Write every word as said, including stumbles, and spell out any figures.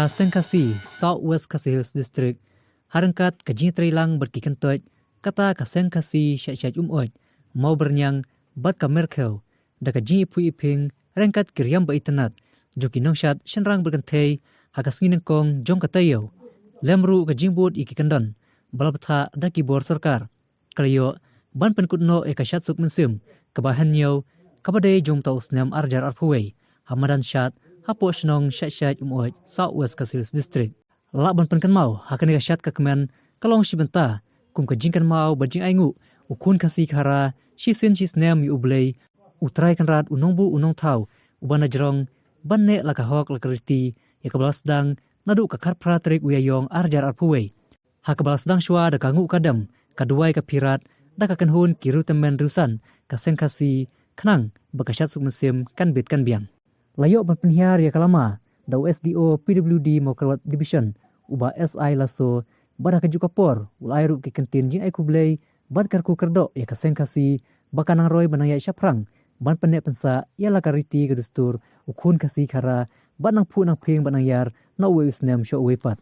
Ka Seng Khasi, South West Khasi Hills District, ha ryngkat ka jingtreilang bad ki kyntoit, kata ka Seng Khasi Shaid Shaid Umoit, Mawbyrniang bad ka Merkhew, da ka jingiphuh iphieng ryngkat ki riam ba itynnad jong ki nongshad shynrang bad kynthei ha ka sngi nyngkong jong ka taïew, lem ruh ka jingbud ïa ki kyndon ba la bthah da ki bor sorkar, ka la ïoh ban pynkut noh ïa ka shad suk mynsiem kaba hynñiew, kaba dei jong uta u snem ar hajar arphew wei, ha madan shad hapoh shnong Shaid Shaid Umoit, South West Khasi Hills District. Lah ban pynkynmaw ha kane ka shad ka kmen ka long shi bynta kum ka jingkynmaw bad jingainguh u khun Khasi Khara shisien shisnem ïa U Blei, U Trai Kynrad, U Nongbuh U Nongthaw, uba na jrong ban neh la ka hok la ka riti, ïa kaba la sdang naduh ka khatphra tarik u Ïaïong ar hajar arphew wei, ha kaba la sdang shuwa da ka nguh ka dem, ka duwai ka phirat, da ka kynhun ki riewtymmen riewsan ka Seng Khasi, khnang ba ka shad suk mynsiem kan bit kan biang. La ïoh ban pynhiar ïa ka lama da u S D O P W D Mawkyrwat Division, u Bah S I Lasso, bad ha kajuh ka por u la ai ruh ki kyntien jingaikhublei bad kyrkhu kyrdoh ïa ka Seng Khasi ba kan nang roi ban nang ïaid shaphrang ban pynneh pynsah ïa la ka riti ka dustur u khun Khasi Khara, bad nang phuh nang phieng bad nang ïar na uwei u snem sha uwei pat.